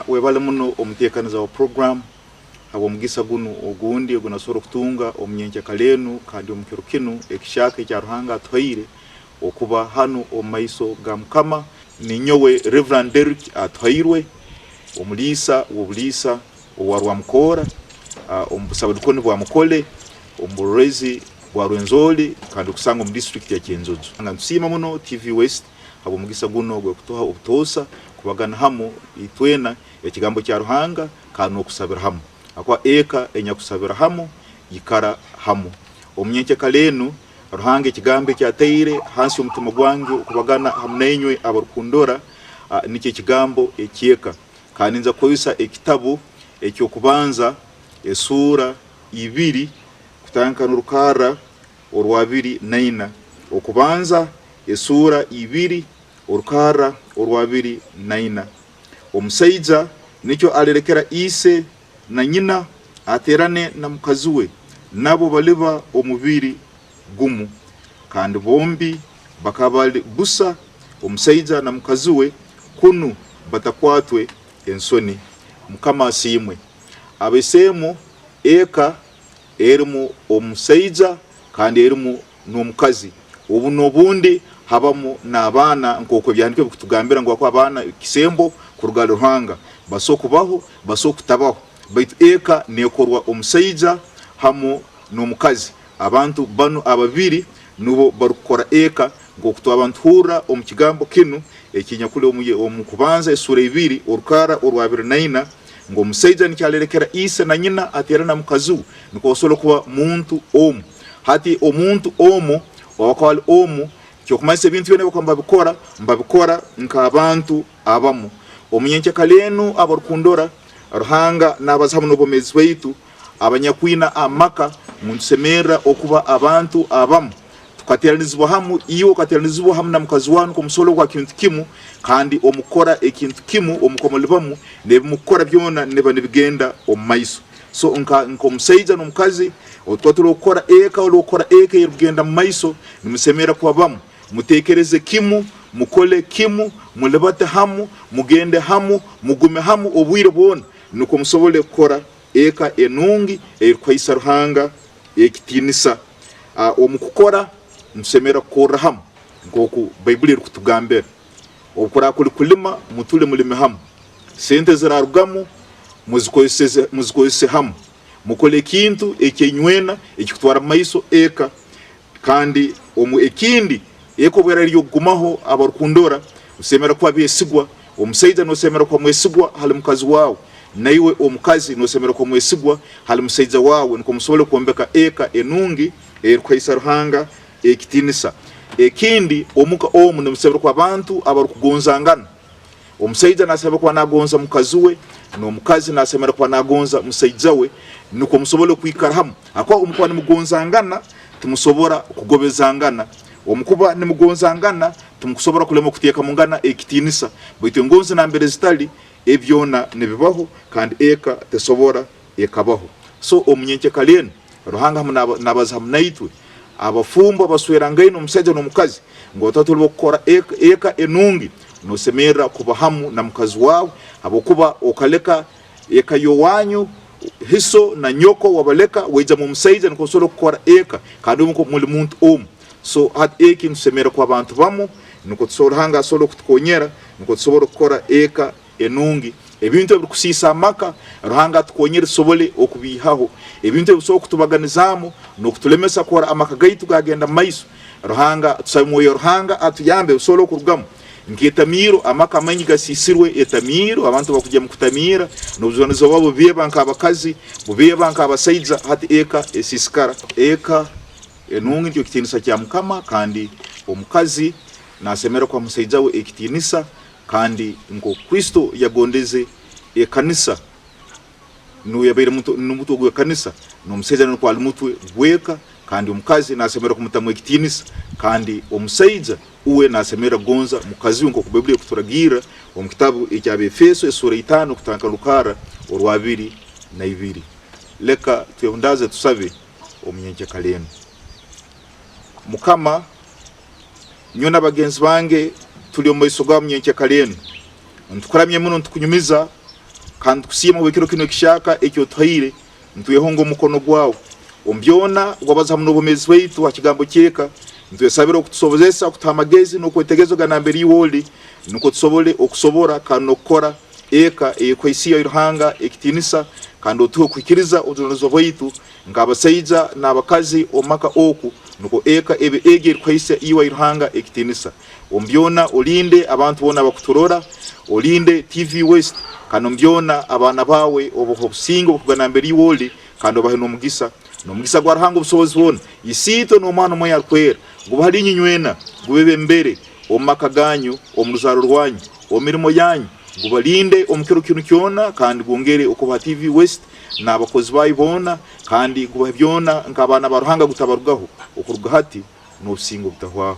Webale muno omuteekaniza wa puroguramu habw'omugisa gunu ogundi ogu nasobora kutunga omu nyenkyakara enu kandi omu kiro kinu ekihyaka ekya Ruhanga atuhaire okuba hanu omu maiso ga Mukama. Ninyowe Rev. Derrick Atuhairwe, omuliisa w'obuliisa owa Rwamukoora omu busabadikoni bwa Mukole omu burorezi bwa Rwenzori kandi okusangwa omu disiturikiti ya Kyenjojo. Nitusiima muno TV West habw'omugisa gunu ogw'okutuha obutoosa kubagana hamu itwena Ekigambo kya Ruhanga kandi n'okusabira hamu. Ahakuba eka enyakusabira hamu ikara hamu. Omu nyenkyakara enu, Ruhanga Ekigambo eki ataire hansi y'omutima gwange okubagana hamu nainywe abarukundora nikyo ekigambo eky'eka. Kandi ninza kukozesa ekitabu eky'Okubanza esuura ibiri kutandika n'orukarra orwabiri naina. Okubanza esuura ibiri orukarra orwabiri naina. Omusaija nikyo alirekera ise na nyina, aterane na mukazi we, nabo baliba omubiri gumu. Kandi bombi bakaba bali busa, omusaija na mukazi we, kunu batakwatwe ensoni. Mukama asiimwe. Abeseemu eka erimu omusaija kandi erimu n'omukazi. Obu n'obundi habamu n'abaana nk'oku ebyahandiikirwe birikutugambira ngu ahakuba abaana kisembo kuruga hali Ruhanga. Baso kubaho, baso kutabaho. Baitu eka nekorwa omusaija hamu n'omukazi. Abantu banu ababiri nubo barukukora eka nk'oku twaba nituhurra omu kigambo kinu ekinyakuli omu Kubanza esuura ibiri orukarra orwabiri naina ngu omusaija nikyo alirekera ise na nyina ateerane na mukazi we nukwo basobole kuba muntu omu. Hati omuntu omu obu akaba ali omu, kyokumanyisa ebintu byona ebi bakuba nibabikora, nibabikora nk'abantu abamu. Omu nyenkyakara enu abarukundora, Ruhanga nabaza hamu n'obwomeezi bwaitu abanyakwina amaka ngu nitusemerra okuba abantu abamu. Tukateranizibwa hamu, iwe okateranizibwa hamu na mukazi wawe nukwo musobole kuba kintu kimu, kandi omu kukora ekintu kimu, omu kuba muli bamu, n'ebi mukukora byona nibiba nibigenda omu maiso. So nka nk'omusaija n'omukazi, obu tuba turi kukora eka, ori kukora eka ey'erukugenda mu maiso, nimusemerra kuba bamu. Muteekereze kimu, mukole kimu, mulibate hamu, mugende hamu, mugume hamu obwire bwona nukwo musobole kukora eka enungi ey'erukuhaisa Ruhanga ekitiinisa. Omu kukora, nitusemerra kukorra hamu nk'oku Baibuli erukutugambira. Obu kuraaba kuli kulima, mutule mulime hamu. Sente ezirarugamu muzikozese hamu. Mukole ekintu eky'enywena ekikutwara mu maiso eka. Kandi omu ekindi, eka obu eraaba eri y'okugumaho abarukundora, musemerra kuba besigwa. Omusaija nosemerra kuba mwesigwa hali mukazi waawe, naiwe omukazi nosemerra kuba mwesigwa hali musaija waawe nukwo musobole kwombeka eka enungi ey'erukuhaisa Ruhanga ekitiinisa. Ekindi, omuka omu nimusemerra kuba bantu abarukugonzangana. Omusaija nasemerra kuba nagonza mukazi we, n'omukazi nasemerra kuba nagonza musaija we nukwo musobole kwikara hamu. Habwokuba obu mukuba nimugonzangana, timusobora kugobezangana. Obu mukuba nimugonzangana, timukusobora kulema kuteekamungana ekitiinisa. Baitu engonzi nambere zitali, ebi byona nibibaho kandi eka tesobora ekabaho. So omu nyenkyakara enu, Ruhanga hamu nabaza hamu naitwe, abafumbo abaswerangaine omusaija n'omukazi, ngu obu tuba tuli b'okukora eka enungi, nosemerra kuba hamu na mukazi waawe habwokuba okaleka eka y'owanyu, hiso na nyoko wabaleka waijamu omusaija nukwo osobole kukora eka kandi obu muli muntu omu. So hati eki nitusemerra kuba bantu bamu nukwo tusobole Ruhanga asobole okutukonyera nukwo tusobole kukora eka enungi. Ebintu ebirukusiisa amaka Ruhanga atukonyere tusobole okubiihaho. Ebintu ebisobora kutubaganizaamu n'okutulemesa kukora amaka gaitu gagenda mu maiso, Ruhanga tusabe Mwoyo wa Ruhanga atuyambe bisobole okurugamu. Nk'etamiiro, amaka amaingi gasiisirwe etamiiro, abantu bakugya mu kutamiira n'obujunanizibwa bwabo bubeeba nk'abakazi, bubeeba nk'abasaija, hati eka esiisikara. Eka enungi nikyo kitiinisa kya Mukama kandi omukazi nasemerra kuha musaija we ekitiinisa kandi nk'oku Kristo yagondeze ekanisa, Nuwe yabaire n'omutwe gw'ekanisa, n'omusaija nukwo ali mutwe gw'eka, kandi omukazi n'asemerra kumutamu ekitiinisa, kandi omusaija uwe n'asemerra kugonza mukazi we nk'oku Baibuli erukuturagiirra omu kitabu eky'Abefeso esuura itaano kutandika n'orukarra orwabiri na ibiri. Leka twebundaaze tusabe omu nyenkyakara enu. Mukama, nyowe n'abagenzi bange tuli omu maiso gaawe omu nyenkyakara enu. Nitukuramya muno nitukunyumiza. Kandi nitukusiima habw'ekiro kinu ekihyaka eki otuhaire, nitwehonga omu mukono gwawe. Omu byona wabaza hamu n'obwomeezi bwaitu ha kigambo ky'eka, nitwesabira okutusobozesa kutuha amagezi n'okwetegereza oga nambere iwe oli, nukwo tusobole okusobora kandi n'okukora eka ey'ekuhaisiya Ruhanga ekitiinisa kandi otuhe okuhikiriza obujunanizibwa bwaitu nk'abasaija n'abakazi omu maka oku, nukwo eka ebe egi erikuhaisa iwe Ruhanga ekitiinisa. Omu byona olinde abantu boona abakuturora, olinde TV West, kandi omu byona abaana baawe obahe obusinge obukuruga nambere iwe oli, kandi obahe n'omugisa. N'omugisa gwa Ruhanga obusobozi bwona, Isiitwe n'Omwana Omwoyo Arukwera, gube hali inywe inywena, gubebembere omu maka ganyu, omu ruzaaro rwanyu, omu mirimo yanyu, gubalinde omu kiro kinu kyona, kandi gwongere okubaha TV West n'abakozi baayo boona, kandi gubahe byona nk'abaana ba Ruhanga gutabarugaho okuruga hati n'obusinge obutahwaho.